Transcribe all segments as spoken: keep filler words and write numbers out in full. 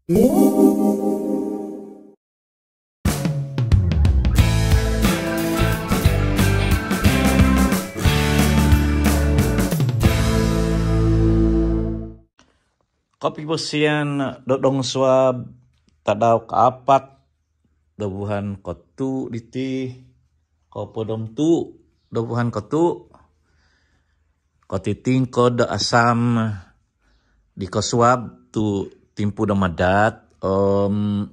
Kopivosian do Dong Suab, tadau kaapat do vuhan kotuu diti, kopodom tuu do vuhan kotuu. Kotitingkod do asam di kosuab tu timpu do madaat, om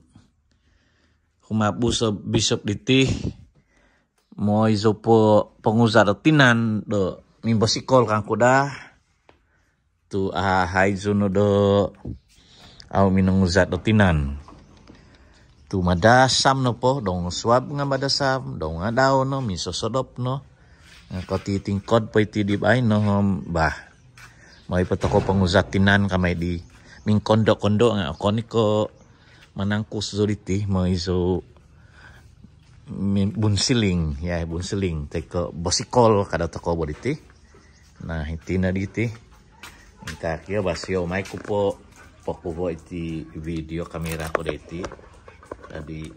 humabus o bisop diti, mooi zou po ponguzat do tinan do mimbosikol kangku daa. Tu ahaid zou no do au minonguzat do tinan. Tu madasam nopo, Dong Suab nga madasam, dong adau no, minsosodop no. Nga kotitingkod po iti di baino, bah. Mooi po tokou ponguzat tinan kamai di. Mingkondo-kondo nga okon i ko manangkus zou diti, mooi zou mi-, bunsiling, ya, bunsiling. Toi ko bosikol kada tokou bo diti. Nah, iti no diti. Ingkaa kio basio mai ku po, pokuvo iti video kamera ku diti. Jadi,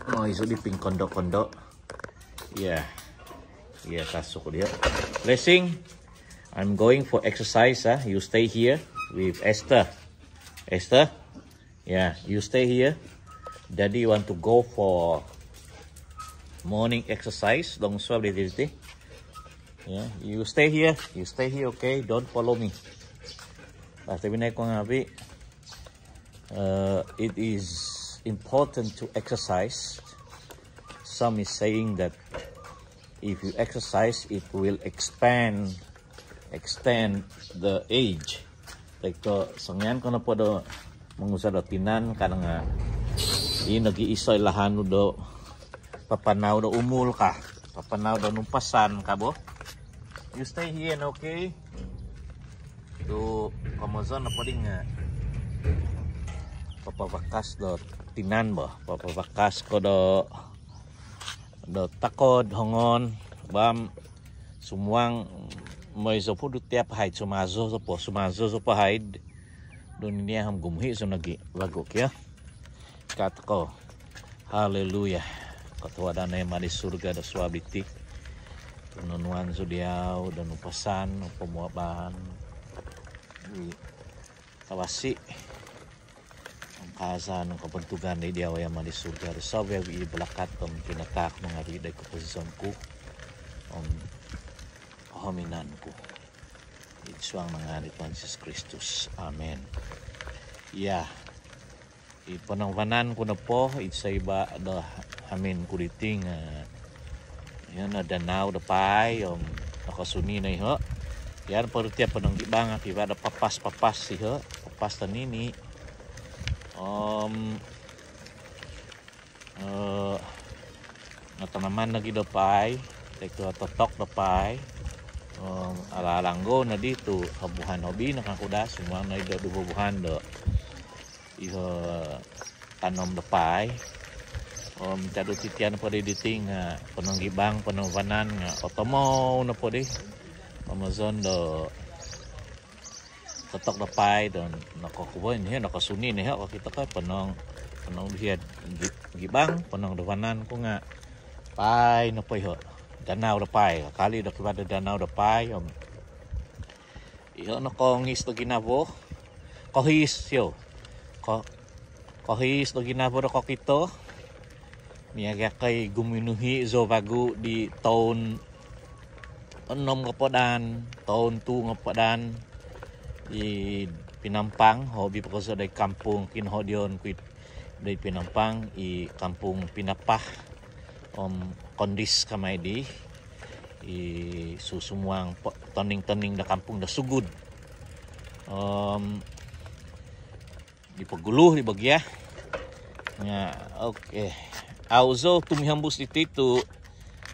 mooi zou di pingkondo-kondo. Ya. Ya, kasuk dia. Blessing, I'm going for exercise, ah. You stay here with Esther. Esther? Yeah, you stay here. Daddy want to go for morning exercise. Dong Suab diti. Yeah, you stay here. You stay here, okay? Don't follow me. Bah, tapi naik kong abi. Uh, it is important to exercise. Some is saying that if you exercise, it will expand, extend the age. Toi ko songian ko nopo do monguzat do tinan, kadang, ah, i nogi iso i lahan do papanau do umul ka, papanau do numpasan ka bo. You stay here, okay? Tu komozon nopo dii nga papabakas do tinan bo, papabakas ko do do takod hongon, bam, sumuang, mooi zou po do tiap haid, sumazo zou po, sumazo zou po haid. Do nini aham gumuhi zou nogi vagu kio. Kat ko. Haleluya. Kotohuadan Ama di surga do suab diti. Nonuan zou diau do numpasan, pomuaban. Di tawasi. Angkazan, kabantugan di diau Ama di surga do suab i balakat om pinataak mangari dai koposizon ku om hominan ku. Id suang ngaan di Tuhan Yesus Kristus. Amen. Ya. I ponong vanan ku nopo, id saiba do hamin ku diti nga, eh, iyo no danau do paai om nokosuni no iho. Ian porutia ponong gibang akibat do papas-papas iho, papas tonini. Om, eh, natanaman nogi do paai, toi ko totok do paai. Om, ala-alanggou nodi tu hobuhan hobi no kangku daa, sumuang no ido duvo buhan do iho tanom do paai. Om, cadu titian po di diti nga ponong gibang, ponong vanan nga otomou nopo di. Komozon do totok do paai do nokokubo iniho, nokosuni niho kokito ko ponong, ponong dihiad gi-, gibang, ponong do vanan ku nga paai nopo iho. Danau do paai, kali do kiba do danau do paai, om iho nokongis do ginavo, kohiis iho. Ko-, kohiis do ginavo do kokito. Miaga kai guminuhi zou vagu di toun onom ngopodon, toun tuu ngopodon, i Pinampang, hobi po kozo dai kampung kinohodion ku i dai Pinampang, i Kampung Pinapah, om Kondis kamai di, i susumuang po-, toning-toning do kampung do sugud. Om, di pogulu di bogia. Nga, okey. Au zou tumihombus diti tu,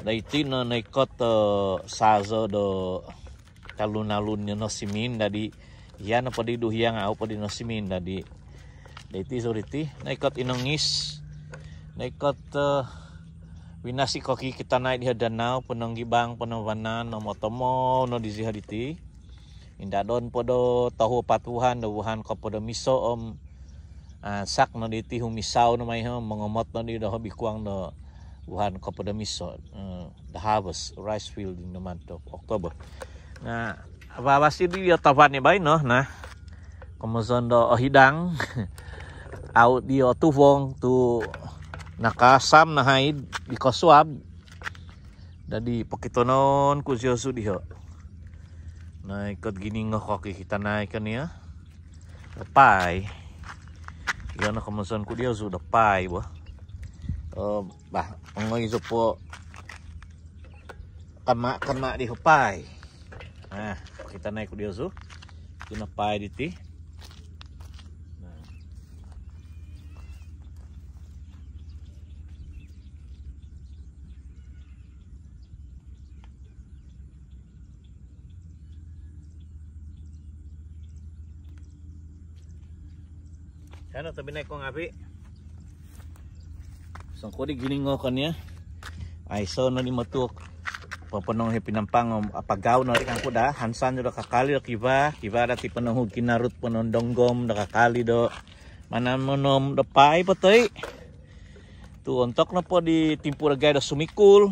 dai iti no noikot, eh, sazo do talun-alun nosimin dadi, iho nopo di duhia nga au po di nosimin dadi. Dai iti zou diti, noikot inongis. Noikot, eh, winasi koki kitanai diho danau, ponong gibang, ponong vanan, om otomou no di ziho diti. Indadon po do tohu apat vuhan, do vuhan ko po do miso om Ansak no diti humisau no mai ho, mongomot no di do hobi kuang do vuhan kopodomiso, eh, the harvest, rice field in the month of October. Na, avavasi di dio tavan i baino, na, komozon do ohidang, au dio tuvong tu nakaasam no haid di kosuab. Dadi pokitonon ku ziozu diho. Na, ikot giningo ko ki hitanai kan ya. Pai. Iyo no komozon ku diozu do pai bo. Eh, bah, ongoi zo po kama-kama diho pai. Nah, kita naik ku diozu. Kina pai diti. Nah. Hano tobinai ko ngavi. Songkodi giningo kan ya. Aiso no di motuk. Poponong he Pinampang om apagau no ri kangku da. Hansan do kakali do kiva. Kiva dati ponohug kinarut ponondonggom do kakali do manam monom do pai potoi. Tu ontok nopo di timpu dagai do sumikul.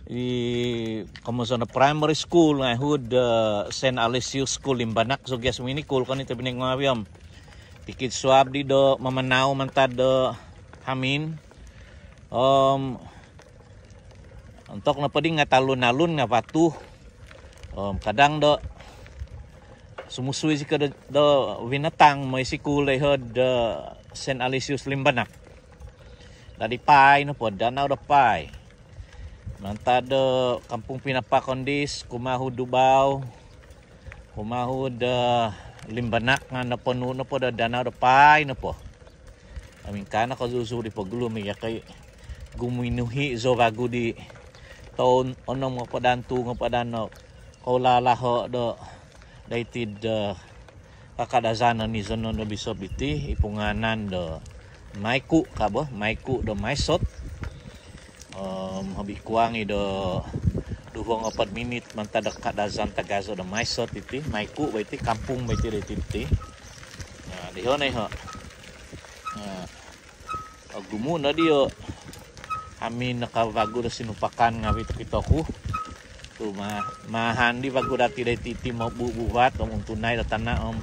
I komozon do primary school nga hud, eh, Saint Aloysius School Limbanak zogia suminikul koni tobinai ngavi om. Tikid suab di do mamanau mantad do hamin. Om, ontok nopo di nga talun-alun nga vatu. Om, kadang do sumusui siko do, do vinatang moi sikul do ihod do Saint Aloysius Limbanak. Dadi pai nopo, danau do pai. Mantad do Kampung Pinapakondis, kumaa hud Dubau, kumaa hud, eh, Limbanak nga noponu nopo do danau do pai nopo. Om ingkaa no kozuzu di pogulu miaga kai gumuinuhi zo vagu di toun onom ngopod antu ngopod ano koulalaho do doiti do Kakadazan no nizonon do bisop iti, i pungaanan do Maiku ka bo, Maiku do Maisot. Om, hobi kuang i do duvo ngopod minit mantad do Kakadazan tagazo do Maisot iti, Maiku bo iti, kampung bo iti doiti iti. Nah, diho no iho. Nah. Ogumu no dio hamin nakavagu do sinumpakan ngavi tokito ku. Tu ma-, mahan di vagu dati doiti iti mobu-, buvat om untunai do tana om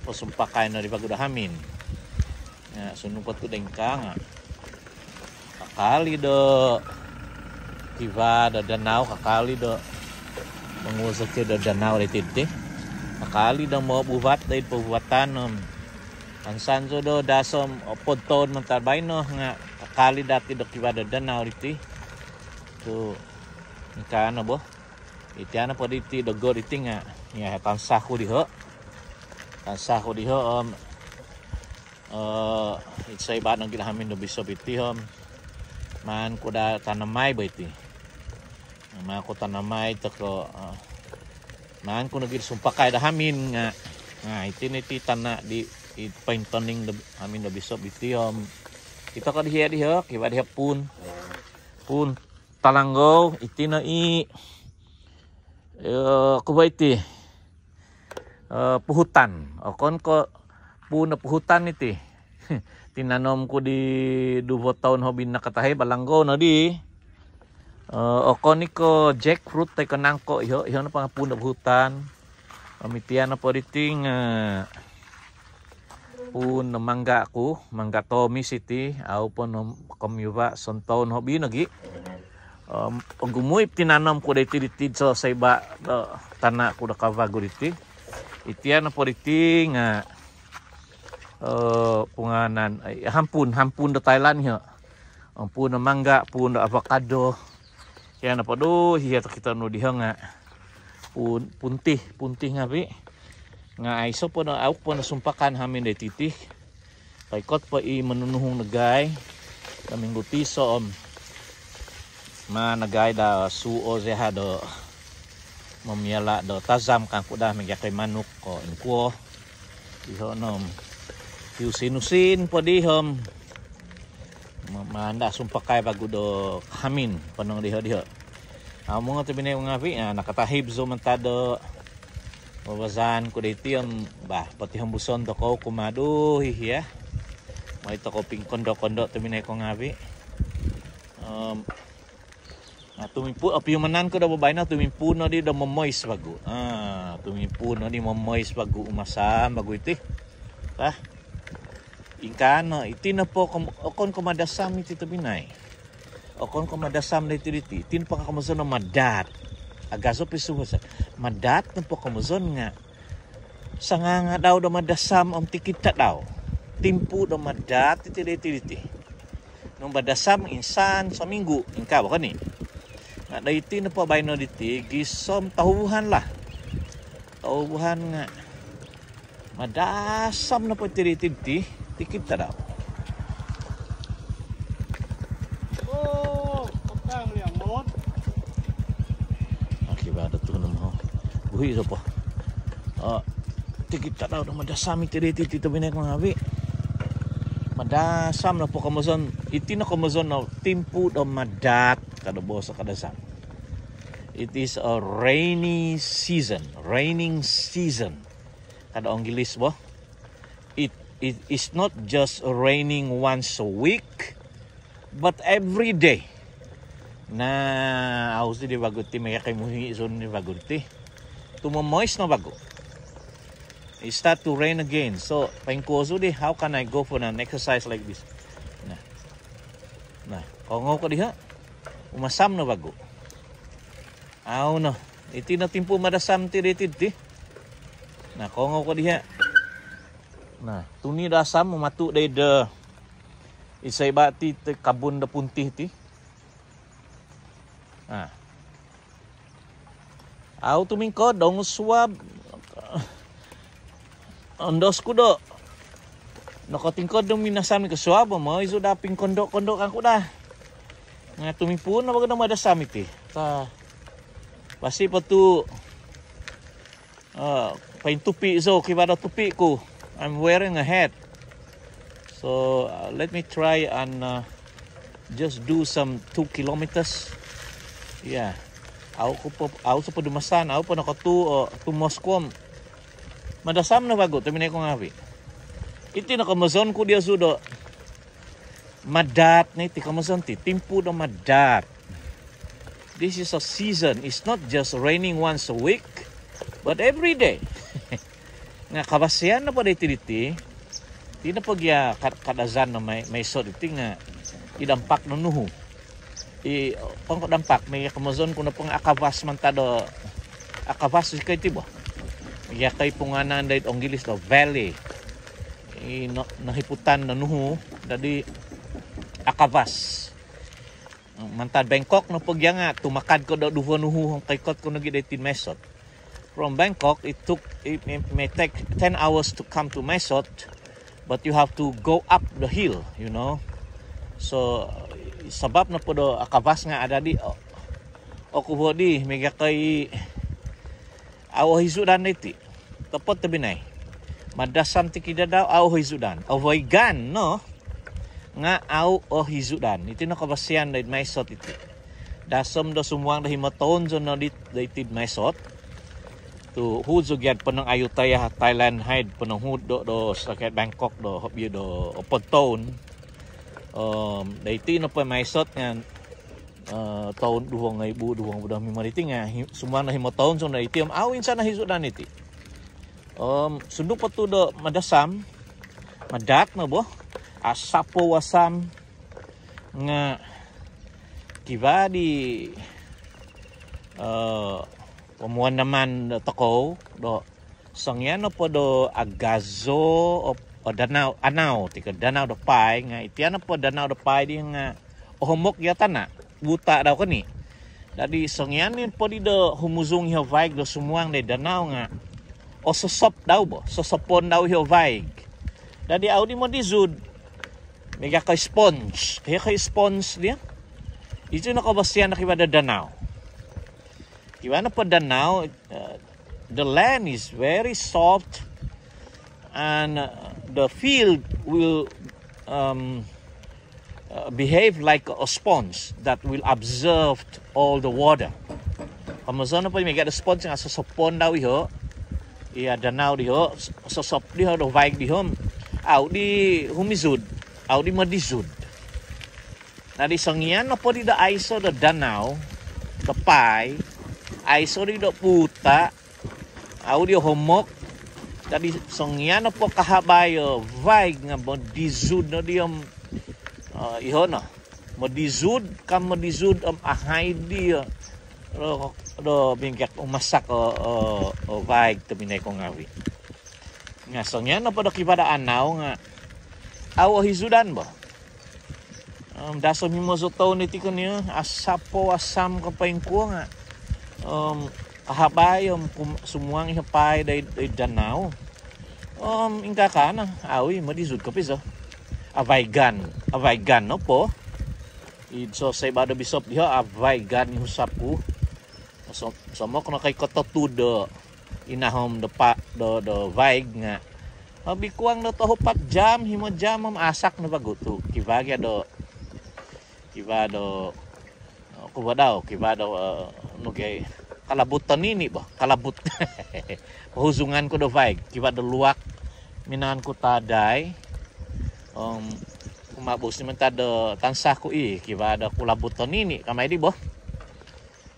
posumpakai no di vagu do hamin. Nga sunu po tu dengka nga kakali do kiva do danau, kakali do monguzo ti do danau doiti iti. Kakali do mobuvat doid pobuvatan om Ansan zou do dasom opod toun mantad baino nga kakal i dati do kivaa do danau diti. Tu ingkaa no bo. Iti ano po diti dogo diti nga, nga tansa ku diho. Tansa ku diho om, eh, iti soiba nogi do hamin do bisop iti om maan ku do tanamai bo iti. Maan ku tanamai toko, ah, maan ku nogi sumpakai do hamin nga, nga iti no iti tana di, i pointoning do hamin do bisop iti om. Ito ko diho, diho, kivaa diho puun. Puun talanggou, iti no i, eh, kuba iti. Eh, puhutan. Okon ko puun do puhutan iti. Tinanom ku di duvo toun hobi nakatahib, alanggou nodi. Eh, okon i ko jackfruit toi ko nangko, iho, iho nopo nga puun do puhutan. Om iti ano po diti nga, eh, puun do mangga ku, mangga tomis iti, au po no komiuva, sontoun hobi nogi. Om ogumu i tinanom ku doiti, diti so soiba do tana ku do kavagu diti. Iti ano po diti nga, eh, pungaanan, eh, hampun, hampun do Thailand iho. Om puun do mangga, puun do avocado. Iho ano po do, iho tokito nu diho nga puun, puntih, puntih ngavi. Nga aiso po no, au po no sumpakan hamin doiti. Koikot po i monunuhung dagai do minggu tiso om maan dagai do suuo ziho do momiala do tazam kangku do miaga koi manuk ko ingkuo. Iho no om kiusin-usin po diho om ma-, maan do sumpakai vagu do hamin ponong diho-diho. Amu nga tobinai ngavi, ah, nakatahib zou mantad do babazan ku doiti om, bah, potihombuson tokou kumaa do, iho. Mai tokou pingkondo-kondo tobpinai ko ngaavi'. Om, ah, tumimpuun, opiumanan ku do babaino, tumimpuun nodi do momois vagu. Ah, tumimpuun nodi momois vagu, umasam vagu iti. Tah. Ingkaa no, iti nopo kom-, okon ko madasam iti tobpinai. Okon ko madasam do iti diti. Iti nopo nga komozon no madaat. Agazo pisuhusan. Madaat nopo komozon nga sanganga dau do madasam om tikid tadau. Timpu do madaat iti do iti diti. Nung madasam insan sominggu, ingkaa bo koni. Nga do iti nopo baino diti, gisom tohubuhan lah. Tohubuhan nga madasam nopo iti diti, tikid tadau. Oh, petang liang mod. Okey, ba ada tu nama. Buhi siapa? Ah, tikid tadau do madasam iti diti tobpinai ko ngaavi'. Madasam nopo komozon, iti no komozon no timpu do madaat ka do boso Kadazan. It is a rainy season, raining season. Ka do Onggilis bo. It, it is not just raining once a week, but every day. Na, au zou di vagu ti, miagal ko muhi zou di vagu ti. Tumomois no vagu. It start to rain again. So, poingkuo zou di, how can I go for an exercise like this? Na. Na, kongou ko diho. Umasam no vagu. Au no. Iti no timpu madasam ti do iti diti. Na, kongou ko diho. Na, tuni do asam mamatu doid, eh, isai ba ti, ti kabun do punti ti. Na. Au tumingkod, dong suab. Ondos ku do nokotingkod do minasam i kosuab, momois zou do pingkondo-kondo kangku daa. Nga tumimpuun no vagu do madasam iti. Ta, pasti po tu, eh, pointupi zou, kivaa do tupi ku. I'm wearing a hat. So, uh, let me try and, uh, just do some two kilometers. Yeah. Au ku po, au zou po dumasan, au po nokotuu, oh, tumos ku om madasam no vagu tobpinai ko ngaavi'. Iti no komozon ku diozu do madaat no iti komozon ti, timpu do madaat. This is a season. It's not just raining once a week, but every day. Nga kavasian nopo do iti diti, iti nopo gia Kad-, Kadazan do Mae-, Mae Sot iti nga i dampak do nuhu. I, okon ko dampak, miagal komozon ku nopo nga akavas mantad do, akavas zikoi ti bo. Miagal ko i pungaanan doid Onggilis do valley. I no-, nohiputan do nuhu, dadi akavas. Mantad Bangkok nopo gia nga tumakad ko do duvo nuhu om koikot ko nogi doiti id Mae Sot. From Bangkok, it took, it may, may take ten hours to come to Mae Sot, but you have to go up the hill, you know. So, sabab nopo do akavas nga adadi, o-, oku bo di, miagal ko i au ohizudan doiti. Topot tobpinai. Madasam tikid tadau, au ohizudan. Ovoigan no. Nga au ohizudan. Iti no kavasian doid Mae Sot iti. Dasom do sumuang do himo toun zou no di, doiti id Mae Sot. Tuhuud zou gia do ponong Ayutthaya, Thailand, haid ponong huud do, do satakat Bangkok do, hobi do opod toun. Om, doiti nopo Mae Sot nga, eh, toun duvo ngoibu, duvo ngoibu duvo himo diti nga, hi-, sumuang do himo toun zou no doiti om au insan ohizudan iti. Om, sundung po tu do madasam, madaat no bo, asapou asam, nga kivaa di, eh, pomuanaman do tokou do songian nopo do agazo o, o danau, anau, ti ko Danau do Pai, nga iti nopo Danau do Pai di nga ohomok gia tana, buta dau koni. Dadi songian nopo di do humuzung iho vaig do sumuang doid danau nga ososop dau bo, sosopon dau iho vaig. Dadi au di modizud, miagal ko sponge, iho ko sponge dia. Iti no kavasian do kivaa do danau. Kivaa nopo danau, uh, the land is very soft and, uh, the field will, um, uh, behave like a sponge that will absorb all the water. Komozon nopo miagal do sponge nga sosopon dau iho, iya danau diho, sosop diho do vaig diho. Au di humizud. au di modizud. Nadi songian nopo di do aiso do danau, do paai, aiso di do buta, au di o homok. Nadi songian nopo kahabai o vaig nga modizud no di om, eh, iho no. Modizud, kam modizud om ahai di o do, do bingkek umasak o, o, o vaig tobinai ko ngavi. Nga songian nopo do kivaa do anau nga au o hizudan bo. Om daso mimozo toun iti konio, asap po asam ko poingkuo nga. Om kahabai om kum-, sumuang iho paai dai, dai danau. Om ingkaa no, au i modizud kopizo. Avaigan, avaigan nopo. Id so saiba do bisop diho, avaigan i husap ku. So-, somok no kai kototud do inahom do pa-, do, do vaig nga. Hobi kuang do tohu apat jam, himo jam om asak no vagu tu. Kivaa gia do, kivaa do, kuva dau, kivaa do, eh, nu gia, kalabut tonini bo, kalabut. Pohuzungan ku do vaig, kivaa do luak minaan ku tadai. Om kumabus ni mantad do tansah ku i, kivaa do kulabut tonini kamai di bo.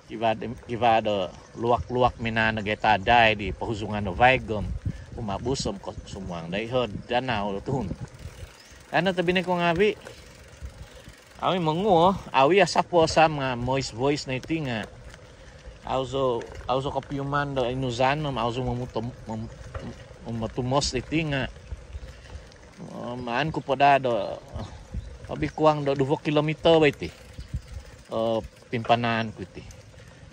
Kivaa do, kivaa do luak-luak minaan nogi tadai di pohuzungan do vaig om kumabus om ko-, sumuang dai ho danau do tuhun. Ano tobinai ko ngavi. Au i monguo, au i asap po asam nga moist voice no iti nga. Au zo, au zo kopiuman do inuzan om au zo momutom-, mom-, momotumos iti nga. Maan ku po daa do, hobi kuang do duvo kilometer bo iti. Eh, pimpanaan ku iti.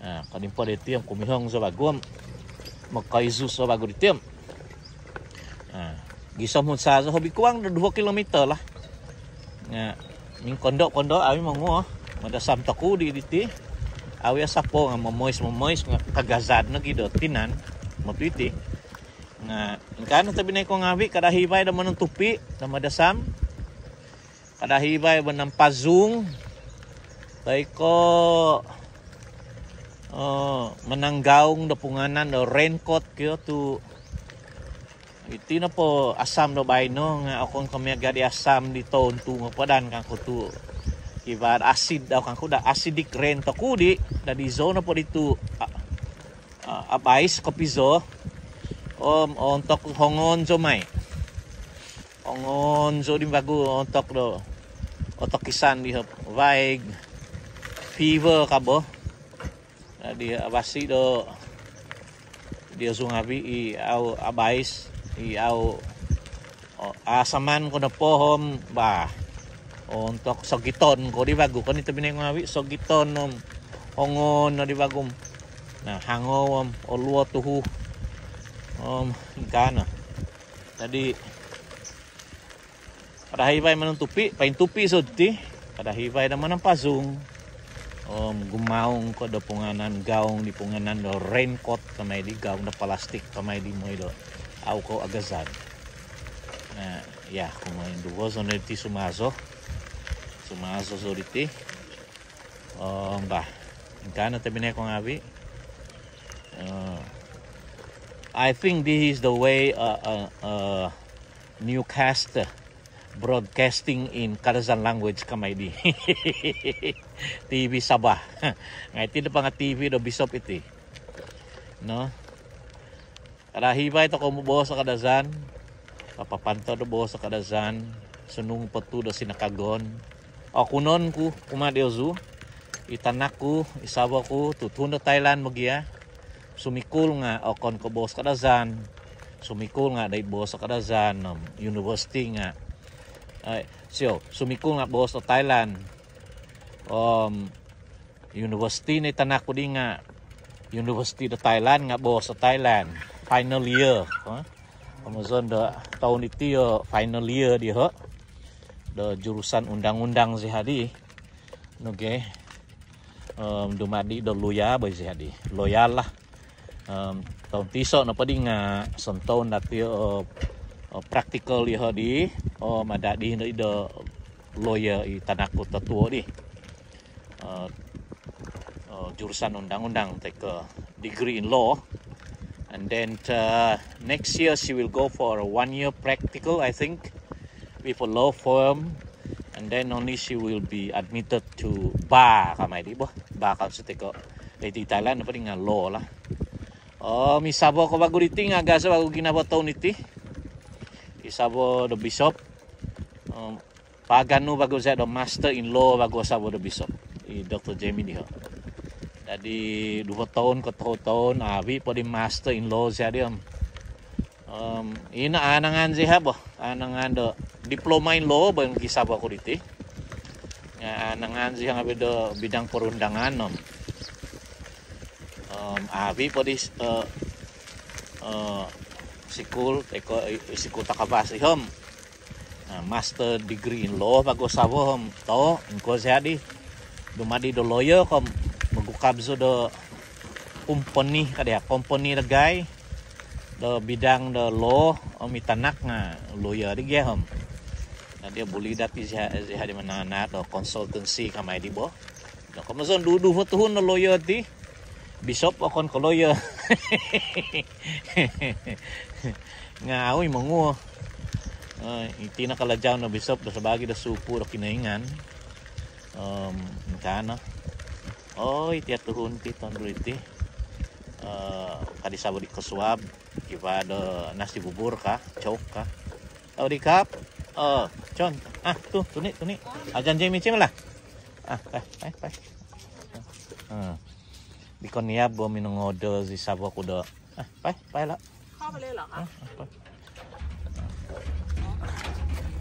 Ah, kodimpo diti om kumihong zo vagu om. Mokaizu zo vagu diti om. Ah, gisom hon sazo hobi kuang do duvo kilometer lah. Nga mingkondo-kondo au i monguo. Modasam toku di diti. Au i asap po nga momois-momois nga kagazad nogi do tinan. Motu iti. Nga ingkaa no tobinai ko ngavi, kada hivai do monontupi do modasam. Kada hivai bo nampazung. Toi ko, eh, mananggaung do punganan do raincoat kio tu. Iti nopo asam do baino nga okon ko miaga di asam di toun tu ngopodan kangku tu. Kivaa asid dau kangku da, acidic rain toku di. Dadi zou nopo ditu, a-, a-, abais kopizo. Om ontok hongon zou mai. Ongon zou di vagu ontok do otokisan di hop vaig, fever kabo. Dadi abasi do di ozu ngavi i au abais, i au, o, asaman ko nopo om bah. Ontok sogiton ko di vagu, koni tobinai ko ngavi, sogiton om hongon no di vagu om. Nah, hangou om oluo tuhu. Om ingkaa no. Dadi kada hivai monontupi, paintupi zou ti. Kada hivai do manampazung. Om gumaung ko do punganan, gaung di punganan do raincoat kamai di, gaung do palastik kamai di moi do au ko agazan. Nah, ya, kumaa induvo zou no diti sumazo. Sumazo zou diti. Om bah, ingkaa no tobinai ko ngavi. Eh, I think this is the way, uh, uh, uh, newscast, uh, broadcasting in Kadazan language kamai di. T V Sabah. Nga iti do panga T V do bisop iti. No? Kada hivai tokou moboos do Kadazan. Papapantau do boos do Kadazan. Sunung po tu do sinakagon. Okunon ku kumaa diozu, i tanak ku, i savo ku, tuhun do Thailand mogia. Sumikul nga okon ko boos Kadazan. Sumikul nga doid boos Kadazan, om universiti nga, eh, sio, sumikul nga boos do Thailand. Om universiti no i tanak ku di nga universiti do Thailand nga boos do Thailand. Final year, ha? Komozon do toun diti o final year diho do jurusan undang-undang zi hadi. Nogi, om, dumadi do lawyer bo zi hadi. Lawyer lah. Om, toun tiso nopo di nga sontoun dati o, o, practical diho di. Om, adadi do, do lawyer i tanak ku totuo di. Uh, uh, jurusan undang-undang, take a degree in law. And then, uh, next year she will go for a one year practical, I think. Before law firm, and then only she will be admitted to bar kamai di bo. Bar kan sutiko. Iti Thailand apa dengan law lah. Oh, misabo ko bagu diti ngagas bagu ginabo toun iti. Isabo do bishop. Um, paganu bagu saya do master in law bagu sabo do bishop. I Doktor Jamie diho. Jadi dua tahun ke tahu tahun abi po di master in law saya dia. Um, ina anangan siha bo, anangan do diploma in law bo yang kisah bo aku diti. Ya, anangan siha ngabi do bidang perundangan nom. Um, abi po di uh, uh, sikul teko sikul takabas ihom. Nah, master degree in law bagu sabo hom to ingko siha di dumadi do lawyer kom magukab su do company ka dia, company dagai do bidang do law om i tanak nga lawyer di gia hom. Nah, dia buli dati siha, siha di mananat do consultancy kamai di bo. Nah, komozon dudu fo tuhun do lawyer di bishop okon ko lawyer. Nga au i monguo. Uh, iti no kalajau no bishop do sabagi do supu do Kinoingan. Um, ingkano. Oh, iti atuhun ti tondu iti. Uh, kadi sabo di kosuab, kiba do nasi bubur ka, chok ka. Au di kap. Oh, chon. Ah, tu, tuni, tuni. Ajan Jamie cim lah. Ah, eh, eh, eh. Hmm. Di koniab bo minongodo si sabo ku do. Ah, pai, pai lah. Kau boleh lah. Ah, pai.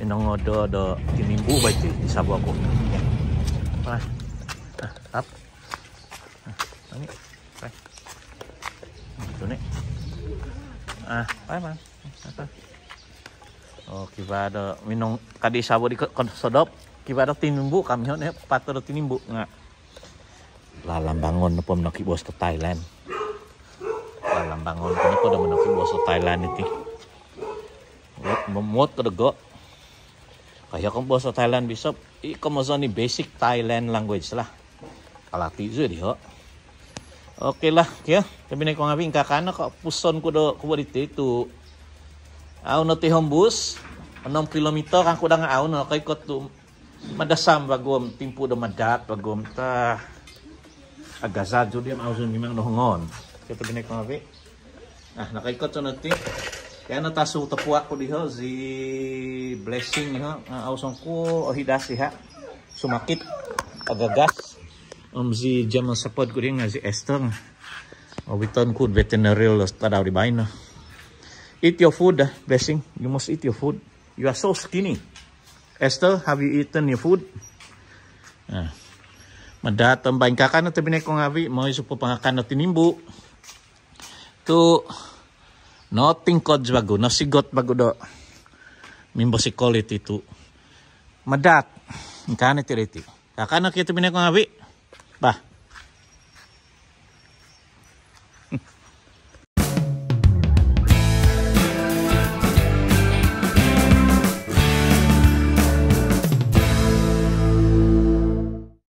Minongodo do tinimbu bai ti sabo ku. Ah. Ah, ap. Ah, ini. Pai. Tuni. Ah, pai, man. Apa? Oh, kiba do minong kadi sabo di ko-, kon sodop. Kiba do tinimbu kami hon eh pato do tinimbu nga. Lalambangon nopo minoki bos ke Thailand. Lalambangon nopo do minoki bos ke Thailand iti. Muot ko dogo. Kaya ko bos ke Thailand bishop. I komozon ni basic Thailand language lah. Kalati zu diho. Okey lah, kio. Tapi naik ngabi ingka kana ko puson ku do kubo diti tu. Au no ti hombus. Enam kilometer kan ku dang au no ko ikot tu. Madasam bagum, timpu do madat bagum ta. Agazad su dia au su mimang do hongon. Kio tapi naik ngabi. Ah, nakaikot so nanti. Kaya natasu tapuak ku diho si Blessing diho. Ah, au songku ohidas diha. Sumakit agagas. Om si German Shepherd ku diho nga si Esther. Obiton ku veterinary lo tadau di baino. Eat your food, ah, Blessing. You must eat your food. You are so skinny. Esther, have you eaten your food? Ah. Madat om baing kakan atau binekong abi, mau supo pangakan atau tinimbu. Tu no tingkod bagu, no sigot bagu do. Mimbo sikol iti tu. Madat. Ingkano iti riti. Kakano kio tu binekong abi.